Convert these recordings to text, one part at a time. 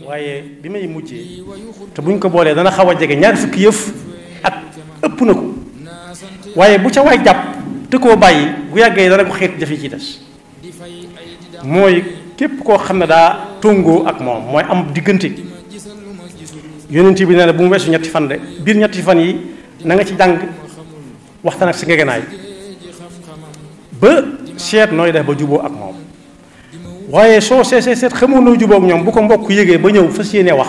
waaye bi may mujjee te buñ ko boolee dana xaw a jege ñaari fukki yëf ak ëpp na ko waaye bu ca waay jàpp te koo bàyyi bu yàggee dana ko xeet jafe ci des mooy képp koo xam ne daa tongoo ak moom mooy am diggante yonent bi nee na bu mu weesu ñetti fan de biir ñetti fan yi na nga ci jàng waxtaan ak si ngegenaay ba seet nooy def ba juboo ak moom waaye soo seet xamoo noo juboo ak ñoom bu ko mbokk yégee ba ñëw fas yéene wax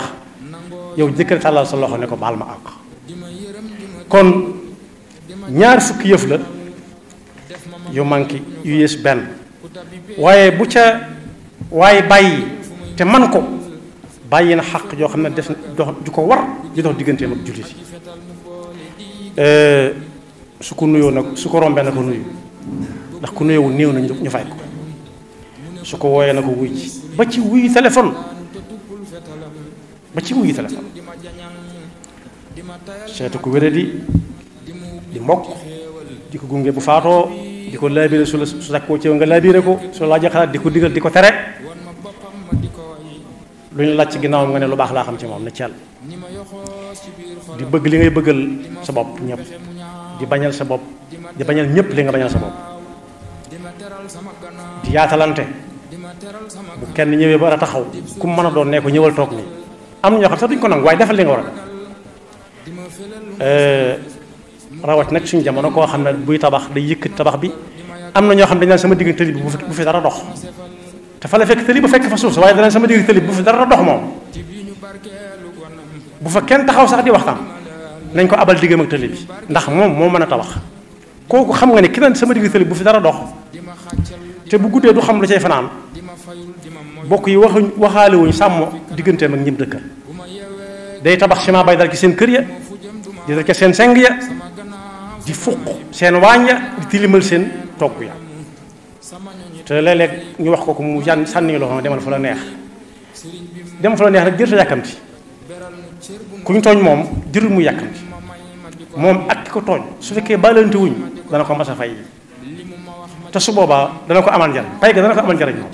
yow jëkkër tàllal sa loxo ne ko baal ma àq kon ñaar fukki yëf la yu manqué yu yées benn waaye bu ca waaye bàyyi te man ko bàyyi na xaq joo xam ne def dox ju ko war di dox digganteem ak jullit su ko nuyoo nag su ko rombee na ko nuyu ndax ku nuyoowul néew na ñu fay ko su ko wooyee na ko wuy ci ba ci wuyu téléphone seetu ko wéradi di mbokk di ko gunge bu faatoo di ko laabire su sakkoo ci nga laabire ko su laajee xalaat di ko digal di ko tere lu ñu laaj ci ginnaawam nga ne lu baax laa xam ci moom ne ceel di bëgg li ngay bëggal sa bopp ñëpp di bañal sa bopp di bañal ñëpp li nga bañal sa bopp di yaatalante bu kenn ñëwee ba war a taxaw ku mën a doon ne ko ñëwal toog nii am na ñoo xam sax duñ ko nangu waaye defal li nga war a def rawat nag suñu jamono koo xam ne buy tabax day yëkkati tabax bi am na ñoo xam dañ naan sama digg tëli bi bu fi dara dox te fa la fekk tëli ba fekk fa suuf sa waaye danañ sama digg tëli bu fi dara dox moom bu fa kenn taxaw sax di waxtaan nañ ko abal diggam ak tëli bi ndax moom moo mën a tabax kooku xam nga ne ki naan sama digg tëli bu fi dara dox te bu guddee du xam lu cay fanaan bokk yi waxaale wuñ sàmm digganteem ak ñim dëkkal day tabax ciment bay dal ci seen kër ya di dal ca seen seng ya di fuq seen waañ ya di tilimal seen togg ya te léeg-léeg ñu wax ko mu sànni loo xam ne demal fa la neex nag jërta yàkkamti ku ñu tooñ moom jërul mu yàkkamti moom ak ki ko tooñ su fekkee baalante wuñ dana ko mas a fay te su boobaa dana ko amal njariñ pay ga dana ko amal njariñ moom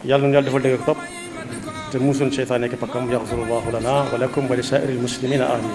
yàlla na yàlla defal dëgg ak topp te musul seytaane ki pakkam yaxfirullahu lana wa lakum wa li saa'iril muslimina amin